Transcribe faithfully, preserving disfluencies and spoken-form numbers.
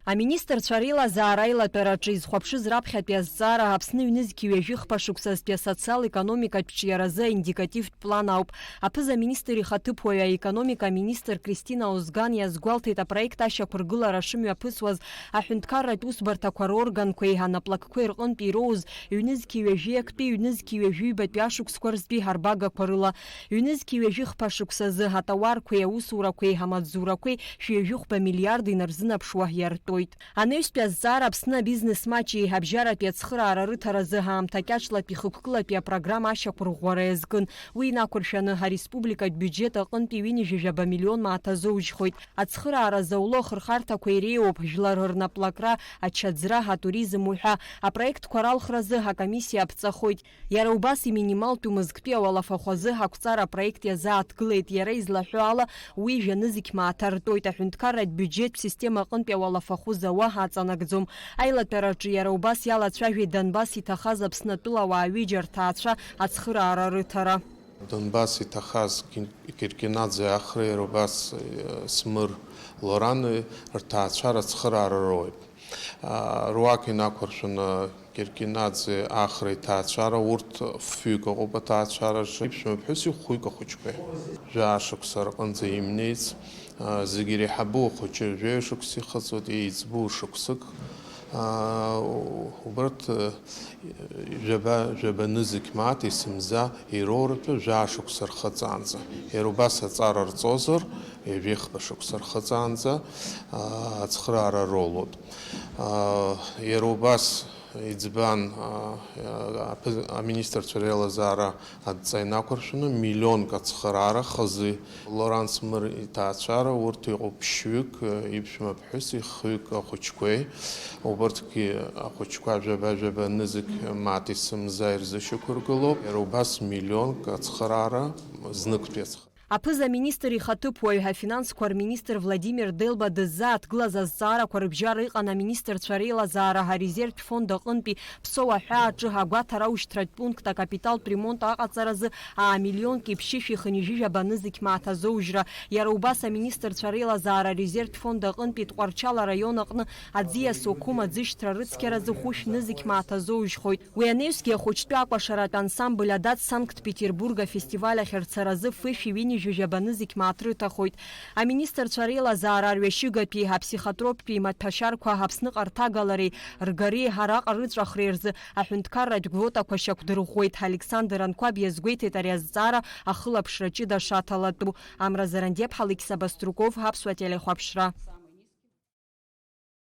Аминистрцәа реилазаара аилатәараҿы изхәаԥшыз раԥхьатәи азҵаара Аԥсны ҩнызқьи ҩажәи хԥа шықәсазтәи асоциал-економикатә ҿиаразы аиндикативтә план ауп. Аԥыза-министр ихаҭыԥуаҩ, аекономика аминистр Кристина Озган иазгәалҭеит, апроект ашьақәыргылара шымҩаԥысуаз аҳәынҭқарратә усбарҭақәа рорганқәеи анаплакқәеи рҟынтә ироуз ҩнызқьи ҩажәи актәи ҩнызқьи ҩажәи ҩбатәи ашықәсқәа рзтәи ҳарбагақәа рыла. Ҩнызқьи ҩажәи хԥа шықәсазы атауарқәеи аусурақәеи амаҵзурақәеи шәи ҩажәи хәба миллиард инарзынаԥшуа иартәоит. Анаҩстәи азҵаара Аԥсны абизнес маҷи абжьаратәи ацхыраара рыҭаразы аамҭа кьаҿлатәи хықәкылатәи апрограмма ашьақәырӷәӷәара иазкын. Уи инақәыршәаны ареспубликатә биуџьет аҟынтәи ҩынҩажәи жәаба миллион мааҭ азоужьхоит. Ацхыраара зауло ахырхарҭақәа иреиуоуп, жәлар рнаплакра, ачаӡра, атуризм уҳәа. Апроектқәа ралхразы акомиссиа аԥҵахоит. Иара убас иминималтәу мызктәи ауалафахәы азы ҳақәҵара апроект иазааҭгылеит, иара излаҳәо ала, уи жәанызқь мааҭ артәоит, аҳәынҭқарратә биуџьеттә система аҟынтәи ауалафахәы зауа ҳаҵанакӡом. Аилатәараҿы иара убас иалацәажәеит Донбасс иҭахаз Аԥснатәыла ауаа ҩыџьа рҭаацәа ацхыраара рыҭара. Донбасс иҭахаз Кин-, Киркинаӡе Ахреи иара убас, э, Смыр Лорани рҭаацәа рыцхыраара роуеит. Руак инақәыршәаны Киркинаӡе Ахра иҭаацәара, урҭ фҩык ыҟоуп аҭаацәараҿы, иԥшәма ԥҳәыси хәҩык ахәыҷқәеи. Жәаа шықәса рҟынӡа имнеиц, зегь иреиҳабу ахәыҷы жәаҩа шықәса ихыҵуеит, еиҵбу шықәсык. Убарҭ жәаба, жәаба нызқь мааҭ есымза ироуратәы жәаа шықәса рхыҵаанӡа. Иара убас аҵара рҵозар, ҩажәи хԥа шықәса рхыҵаанӡа, аа, ацхыраара ролуп. Аа, иара убас иӡбан, аа, аԥы-, аминистрцәа реилазаара адҵа инақәыршәаны, миллионк ацхыраара хазы. Лоранс Мыр иҭаацәара урҭ иҟоуп ԥшьҩык, иԥшәма ԥҳәыси хҩык ахәыҷқәеи. Убырҭгьы ахәыҷқәа жәаба-жәаба нызқь мааҭ есымза ирзышьақәыргылоуп. Иара убас миллионк ацхыраара, зныктәи ацхыраара. Аԥыза-министр ихаҭыԥуаҩ, афинансқәа рминистр Владимир Делба дыззааҭгылаз азҵаарақәа рыбжьара иҟан аминистрцәа реилазаара арезервтә фонд аҟынтәи Ԥсоу аҳәааҿы агәаҭара аушьҭратә пункт акапиталтә ремонт аҟаҵаразы аа миллионки ԥшьышәи хынҩажәи жәаба нызқь мааҭ азоужьра. Иара убас аминистрцәа реилазаара арезервтә фонд аҟынтәи Тҟәарчал араион аҟны аӡиас Окум аӡышьҭра рыцқьаразы хәышә нызқь мааҭ азоужьхоит. Уи анаҩсгьы ахәыҷтәы акәашаратә ансамбль Адат Санкт-Петербург афестиваль ахь рцаразы фышәи ҩынҩажәи жәаба нызқь мааҭ рыҭахоит. Аминистрцәа реилазаара арҩашьыгатәи аԥсихотроптәи маҭәашьарқәа Аԥсныҟа рҭагалареи ргареи араҟа рыҵәахреи рзы аҳәынҭқарратә квотақәа шьақәдырӷәӷәеит. Александр Анқәаб иазгәеиҭеит ари азҵаара ахылаԥшра ҷыда шаҭалатәу. Амра Зарандиаԥҳа, Алықьса Баструков, Аԥсуа телехәаԥшра.